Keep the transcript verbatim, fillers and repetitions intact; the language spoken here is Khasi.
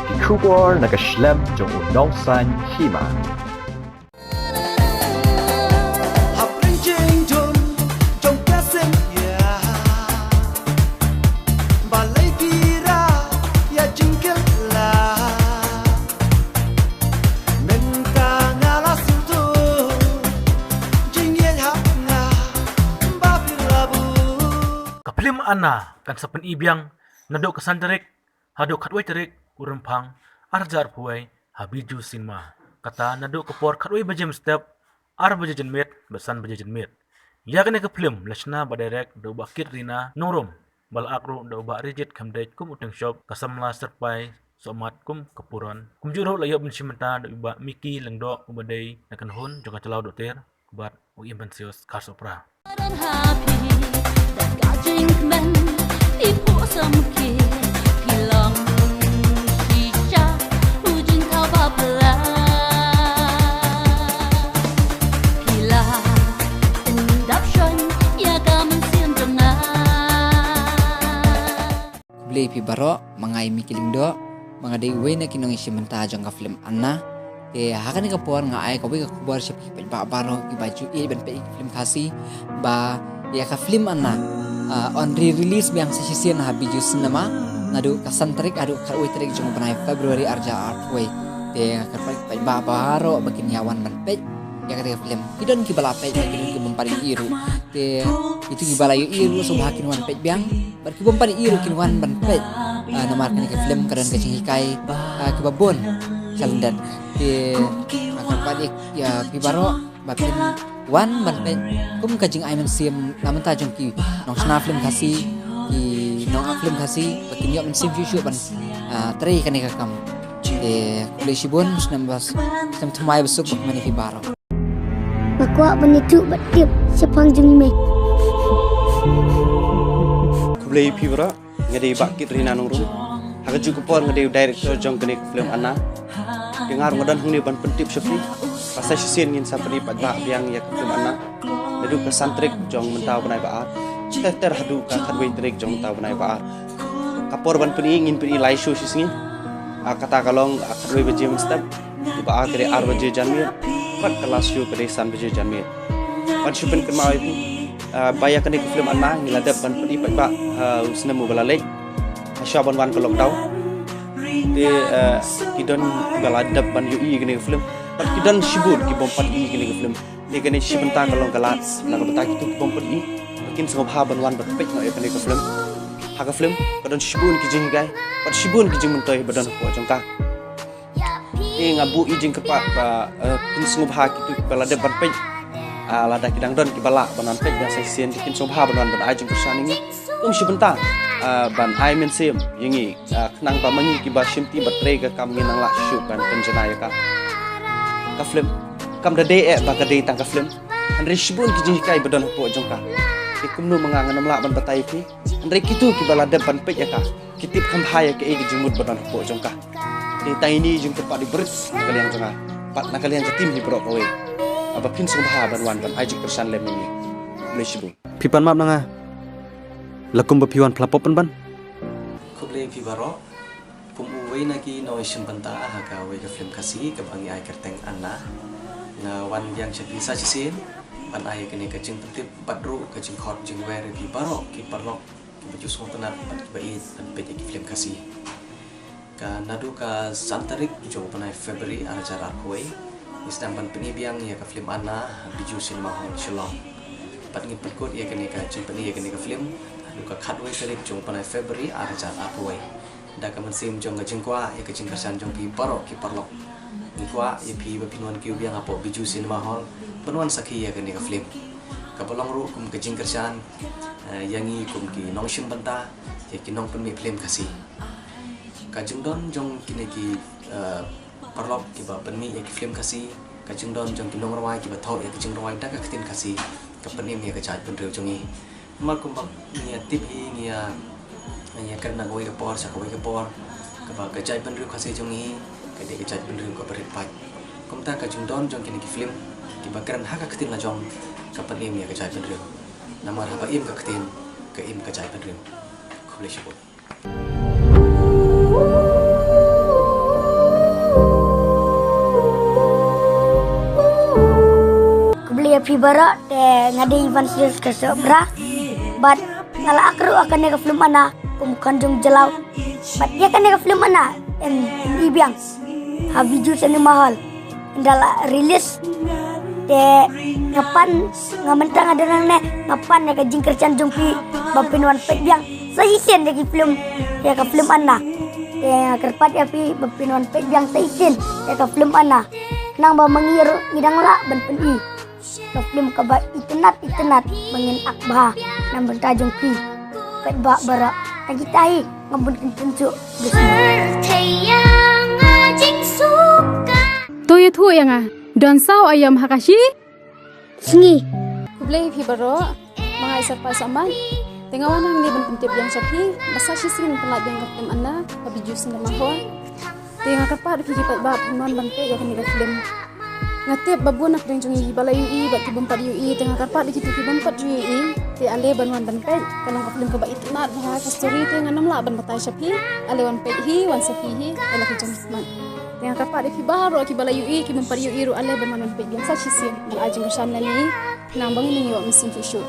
Ki khubor na ka shlem jong u nongsan hima. Hapdeng jingdum jong ka sien ïa balei phi rah ïa jingkylla. Mynta nga la sngewthuh jingïeit ha nga ba phi la buh. Ka phlim Anna kan sa pyni biang naduh ka san tarik haduh khatwei tarik u Rymphang ar hajar arphew wei ha Bijou Cinema. Kata naduh ka por khatwei baje mynstep, ar baje janmiet bad san baje janmiet. Ïa kane ka phlim la shna bad direct da u Bah Kit Rina Nongrum, ba la ak ruh da u Bah Rijit Khymdeit kum u teng shop, ka samla Syrpai Sohmat kum ka puron. Kumjuh ruh la ïoh ban shim bynta da u Bah Miki Lyngdoh uba dei na kynhun jong ka Jylla Dohtir bad u Imbynsius Kharsohpra. Don ha phi da ka jingkmen, phi phuh samkhie, phi long shisha u jingthaw ba phylla. Phi la pyndap shon ïa ka mynsiem jong nga. Khublei phi baroh, ma nga i Miki Lyngdoh, ma nga dei uwei na ki nongïashim bynta jong ka phlim Anna. Te ha kane ka por nga ai kawei ka khubor sha phi paidbah baroh kiba ju ïeit ban peit ïa ka phlim Khasi ba ïa ka phlim Anna, ah, yn re-release biang sa shisien ha Bijou Cinema naduh ka san tarik haduh khatwei tarik jong u bnai February ar hajar arphew wei. Te nga kyrpad ïa ki paidbah baroh ba kin ïa wan ban peit ïa kata ka phlim. Ki don kiba la peit, ki don ki bym pat ïohi ruh. Te itu kiba la ïohi ruh sngewbha kin wan peit biang. Bad ki bym pat ïohi ruh kin wan ban peit. Ah, namar kane ka phlim ka don ka jinghikai, ah, kiba bun sha lyndet. Te nga kyrpad ïa phi baroh ba phin wan ban peit kum ka jingai mynsiem na bynta jong ki nongshna phlim Khasi, ki nong-act phlim Khasi, ba kin ïoh mynsiem shuh shuh ban, ah, trei kane ka kam. Te khublei shibun, snem bas, snem thymmai basuk bad kumne phi baroh. Nga kwah ban ïathuh bad tip shaphang jong me. Khublei phi baroh, nga dei Bah Kit Rina Nongrum. Ha kajuh ka por nga dei u director jong kane ka phlim Anna. Te nga ruh nga don hangne ban pyntip sha phi ba sa shisien ngin sa pyni paidbah biang ïa ka phlim Anna. Naduh ka san tarik jong mynta u bnai ba ar ter ter haduh ka khatwei tarik jong mynta u bnai ba ar. Ka por ban pyni ngin pyni lai show shisngi. Ah, kata ka long, ah, khatwei baje mynstep. Kaba ar ka dei ar baje janmiet bad ka last show ka dei san baje janmiet. Ban shu pynkynmaw ïa phi, ah, ba ïa kane ka phlim Anna ngi la dep ban pyni paidbah ha u snem uba la leit, ha shuwa ban wan ka lockdown. Te, ah, ki don kiba la dep ban ïohi ïa kane ka phlim bad ki don shibun ki bym pat ïohi ïa kane ka phlim. Te kane shi bynta ka long ka lad na ka bynta kito ki bym pat ïohi ba kin sngewbha ban wan ban peit noh ïa kane ka phlim. Ha ka phlim ka don shibun ki jinghikai bad shibun ki jingmyntoi ba don hapoh jong ka. Te nga buh ïa jingkyrpad ba, eh, kin sngewbha kito kiba la dep ban peit, ah, lada ki dang don kiba lah ban wan peit biang sa shisien, te kin sngewbha ban wan ban ai jingkyrshan ïa ngi kum shi bynta, ah, ban ai mynsiem ïa ngi, ah, khnang ba ma ngi kiba shimti bad trei ka kam ngin nang lah shuh ban pynjanai ïa ka. Ka phlim kam da dei eh ba ka dei tang ka phlim, hynrei shibun ki jinghikai ba don hapoh jong ka. Te kumno ma nga ngan ym lah ban batai ïa phi, hynrei kito kiba la dep ban peit ïa ka ki tip kham bha ïa kaei ka jingmut ba don hapoh jong ka. Te tang ine i jingkyrpad i barit na ka liang jong nga bad na ka liang ka team hi baroh kawei, ba phin sngewbha ban wan ban ai jingkyrshan lem ïa ngi. Khublei shibun. Phi pan map na nga. La kumba phi wan pla pop pynban. Khublei phi baroh. Kum uwei na ki nongïashim bynta ha kawei ka phlim Khasi kaba ngi ai kyrteng Anna, nga wan biang sha phi sa shisien ban ai kane ka jingpyntip bad ruh ka jingkhot jingwer ïa phi baroh ki paralok kiba ju sngewtynnat bad kiba ïeit ban peit ïa ki phlim Khasi. Ka naduh ka san tarik jong u bnai February ar hajar arphew wei ngi sdang ban pyni biang ïa ka phlim Anna ha Bijou Cinema Hall Shillong. Bad ngin pynkut ïa kane ka jingpyni ïa kane ka phlim haduh ka khatwei tarik jong u bnai February ar hajar arphew wei. Da ka mynsiem jong ka jingkwah ïa ka jingkyrshan jong phi baroh ki paralok, ngi kwah ïa phi ba phin wan kiew biang hapoh Bijou Cinema Hall ban wan sakhi ïa kane ka phlim. Kaba long ruh kum ka jingkyrshan, eh, ïa ngi kum ki nongshim bynta, ïa ki nongpynmih phlim Khasi. Ka jingdon jong kine ki, eh, paralok kiba pynmih ïa ki phlim Khasi, ka jingdon jong ki nongrwai kiba thoh ïa ka jingrwai da ka ktien Khasi ka pynim ïa ka jaitbynriew jong ngi. Namar kumba ngi ïa tip hi, ngi ïa, ngi ïa kren na kawei ka por sha kawei ka por, kaba ka jaitbynriew Khasi jong ngi ka dei ka jaitbynriew kaba rit paid. Kumta ka jingdon jong kine ki phlim kiba kren ha ka ktien lajong ka pynim ïa ka jaitbynriew. Namar haba im ka ktien, ka im ka jaitbynriew. Khublei shibun. Baroh te nga dei Ivan Sils ka Sobra. Bad nga la act ruh ha kane ka film Anna kum u khon jong u jyllaw. Bad ïa kane ka film Anna em i biang ha Bijou Cinema Hall. Ynda la release te nga pan, nga mynta nga don hangne, nga pan ïa ka jingkyrshan jong phi ba phin wan peit biang sa shisien ïa ki film, ïa ka film Anna. Te nga kyrpad ïa phi ba phin wan peit biang sa shisien ïa ka film Anna. Nang ba ma ngi ruh ngi dang lah ban pyni. Ka film kaba itynnat itynnat ba ngin act bha na bynta jong phi. Peit ba baroh, tang kita hi, ngam bun kyntu shuh. To ïathuh ïa nga, don saw aïom ha ka shi sngi. Khublei phi baroh, ma nga i Sarpais Aman. Te nga wan hangne ban pyntip biang sha phi ba sa shisien pynlait biang ka film Anna ha Bijou Cinema Hall. Te nga kyrpad ïa phi ki paidbah phin wan ban peit ïa kane ka film. Nga tip ba bun na pdeng jong ngi kiba la ïohi bad ki bym pat ïohi, te nga kyrpad ïa kito ki bym pat ïohi. Te ale ban wan ban peit, ka long ka film kaba itynnat bha ka story, te ngam lah ban batai sha phi. Ale wan peit hi, wan sha phi hi, ale ka jong smat. Te nga kyrpad ïa phi baroh kiba la ïohi, ki bym pat ïohi ruh, ale ban wan ban peit biang sa shisien ban ai jingkyrshan lane nang ba ngin ïoh mynsiem shuh shuh.